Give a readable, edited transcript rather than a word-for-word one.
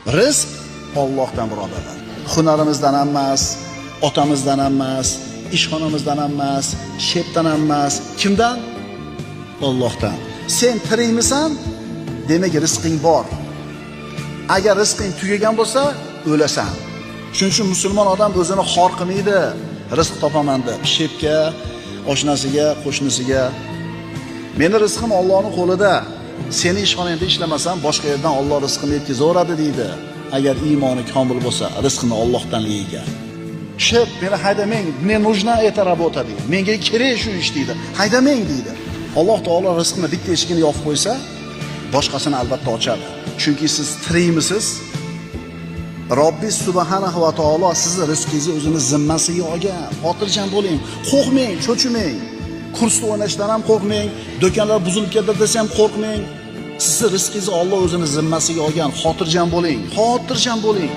Rizq Allohdan, birodarlar. Hunarimizdan ham emas, otamizdan ham emas, ishxonamizdan ham emas, shepdan ham emas. Kimdan? Allohdan. Sen tirikmisan? Demak, rizqing bor. Agar rizqing tugagan bo'lsa, o'lasan. Shuning uchun musulmon odam o'zini xor qilmaydi. Rizq topaman deb shepga, oshnasiga, qo'shnisiga. Meni rizqim Allohning qo'lida. Seni ishxonangda ishlamasam, boshqa yerdan Alloh rizqini yetkazaveradi deydi. Agar iymoni komil bo'lsa, rizqini Allohdanligiga. Shep, meni haydamang, мне нужна эта работа deydi. Menga kerak shu ish deydi. Haydamang deydi. Alloh taolo rizqni bitta eshigini yopib qo'ysa, boshqasini albatta ochadi. Chunki siz tirikmisiz? Robbi subhanahu va taolo sizni rizqingizni o'zini zimmasiga olgan. Xotirjam bo'ling, qo'rqmang, cho'chimang. Kursda o'ynashdan ham qo'rqmang, do'konlar buzilib ketdi desa ham qo'rqmang. Sizni rizqingizni Alloh o'zini zimmasiga olgan. Xotirjam bo'ling, xotirjam bo'ling.